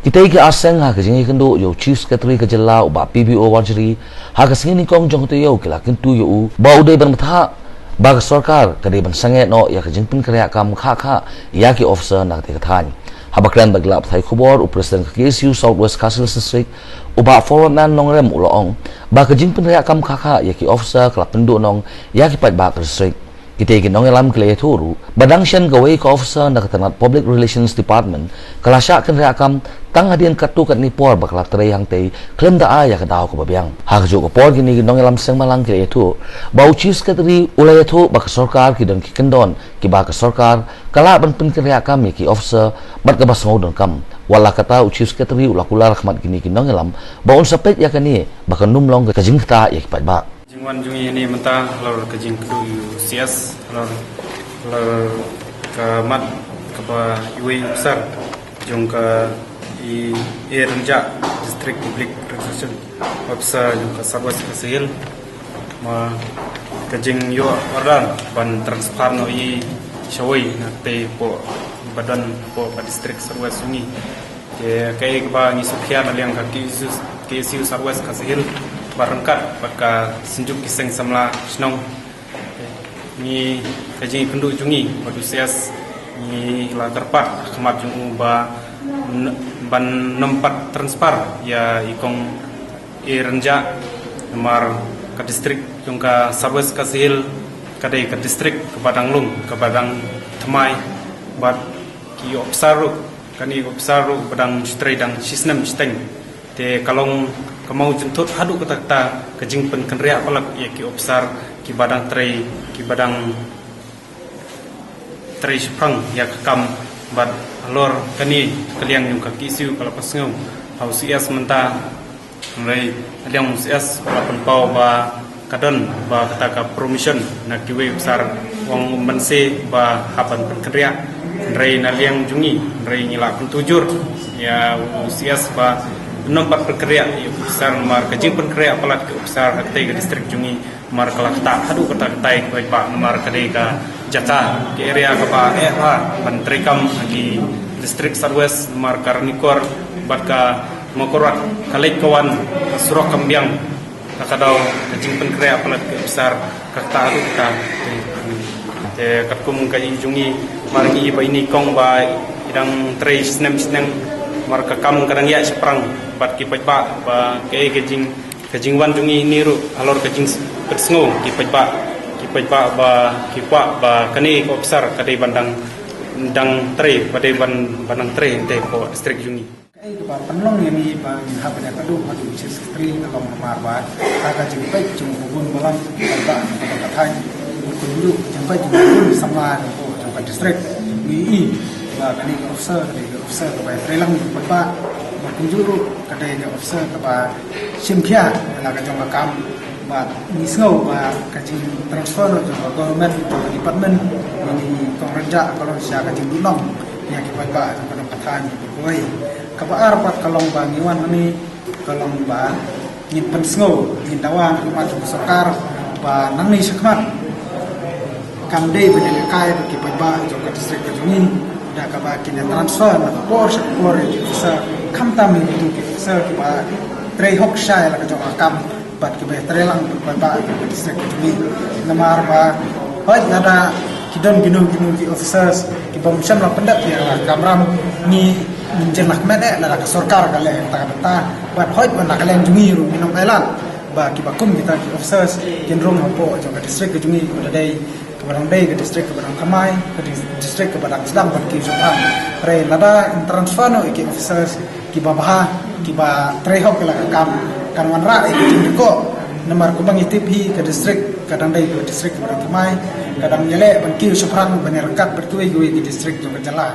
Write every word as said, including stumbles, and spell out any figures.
Kitei ki ar seng ha ka jingïakynduh ïa u Chief Secretary ka jylla u Bah P B O Warjri ha ka sngi Nyngkong jong ka taïew ki la kyntu ïa u ba u dei ban bthah ba ka sorkar ka dei ban sangeh noh ïa ka jingpynkynriah kam khah khah ïa ki officer na katei ka thaiñ. Haba kren bad ki lad pathai khubor, u President ka K S U South West Khasi Hills District u Bah Forwardman Nongrem u la ong ba ka jingpynriah kam khah khah ïa ki officer ka la pynduhnong ïa ki paidbah ka district. Kitei ki nongïalam ki la ïathuh ruh ba dang shen kawei ka officer na ka tnat Public Relations Department ka la shah kynriah kam tang hadien katto katne por ba ka la trei hangtei khlem da ai ïa ka daw kaba biang. Ha kajuh ka por kine ki nongïalam seng bhalang ki la ïathuh ba u Chief Secretary u la ïathuh ba ka sorkar ki don ki kyndon kiba ka sorkar ka lah ban pynkynriah kam ïa ki officer bad kaba sngew donkam. Wat la katta, u Chief Secretary u la kular ha khmat kine ki nongïalam ba un sa peit ïa kane ba kan ym long ka jingktah ïa ki paidbah. Jingwan jong ngi mynta halor ka jingkynduh ïa u C S, halor, halor ka mat kaba iwei u officer jong ka i, i Rynjah, District Public Relations Officer jong ka South West Khasi Hills, ma ka jingïoh order ban transfer noh ïa i shawei na katei hapoh ba don hapoh ka District South West jong ngi. Te kaei kaba ngi sngewkhia na liang ka K S U, K S U South West Khasi Hills, ba ryngkat bad ka Synjuk ki Seng Samla Shnong, ngi, ka jingïakynduh jong ngi bad u C S, ngi la kyrpad ha khmat jong u ba n-, ban nym pat transfer ïa i Kong I Rynjah, namar ka district jong ka South West Khasi Hills ka dei ka district kaba dang lung, kaba dang thymmai, bad ki officer ruh, kane ka officer ruh ba dang shu trei dang shi snem shiteng. Te ka long, ka mut jynthut haduh katta katta ka jingpynkynriah palat ïa ki officer kiba dang trei, kiba dang trei shaphrang ïa ka kam, bad halor kane ka liang jong ka K S U ka la pynsngew ha u C S mynta. Hynrei na liang u C S u la pynpaw ba ka don ba kata ka promotion na kiwei u officer, u ong mynta ba hap ban pynkynriah. Hynrei na liang jong ngi, hynrei ngi la kyntu jur ïa u C S ba nym pat pynkynriah ïa u officer, namar ka jingpynkynriah palat ki officer ha katei ka district jong ngi, namar ka la ktah haduh katta katta ïa ki paidbah, namar ka dei ka jaka, ka area kaba eh bha ban trei kam ha ki district South West, namar ka Ranikor bad ka Mawkyrwat ka leit ka wan, ka surok kam biang, ka daw ka jingpynkynriah palat ki officer ka ktah haduh katta. Te katkum ka i jong ngi, namar ngi i ba ine i Kong ba i dang trei snem snem, namar ka kam ka dang ïaid shaphrang, bad ki paidbah ba kaei ka jing, ka jingwan jong ngi ine ruh halor ka jingpynsngew ki paidbah, ki paidbah ba ki kwah ba kane ka officer ka dei ban dang, dang trei, ba dei ban, ban dang trei hangtei hapoh district jong ngi. Kaei kaba pynlong ïa ngi ba ngin hap ban ïakynduh bad u Chief Secretary ka long namar ba ha ka jingpeit jong u bun balang ki paidbah jong ka thaiñ, kumjuh ka jingpeit jong u bun samla jong ka, jong ka district, ngi i ba kane ka officer ka dei ka officer kaba trei lang ïa ki paidbah, bad kumjuh ruh ka dei ka officer kaba shim khia ïa la ka jong ka kam, bad ngi sngew ba ka jingtransfer jong ka government, jong ka department, ngi, ngi Kong Rynjah ka long shisha ka jingduhnong ïa ki paidbah jong ka dong ka thaiñ kawei. Kaba ar pat ka long ba ngi wan hangne ka long ba ngin pynsngew, ngin dawa na ka bynta jong ka sorkar ba nangne shakhmat kam dei ban ïalehkai bad ki paidbah jong ka district ka jong ngi da kaba kin ïa transfer na ka por sha ka por ïa ki officer, khamtam ïa kito ki officer kiba trei hok shai la ka jong ka kam bad kiba trei lang bad ki paidbah jong ka district ka jong ngi. Namar ba hooid lada ki don kino kino ki officers ki bym shym la pyndep ïa la ka kamram, ngi ngin jin la kmen eh lada ka sorkar ka leh ïa kata ka bynta, bad hooid ban la ka liang jong ngi ruh ngin ym ailad ba kiba kum kita ki officers kin rung hapoh jong ka district ka jong ngi, kaba dei, kaba dang dei ka district kaba dang thymmai, ka dis-, district kaba dang sdang ban kiew shaphrang. Hynrei lada ngin transfer noh ïa ki officers kiba bha, kiba trei hok ïa la ka kam, kan wanrah ïa ka jingdih ko. Namar kumba ngi tip hi, ka district ka dang dei ka district kaba dang thymmai, ka dang ïaleh ban kiew shaphrang ban ïaryngkat bad kiwei kiwei ki district jong ka jylla.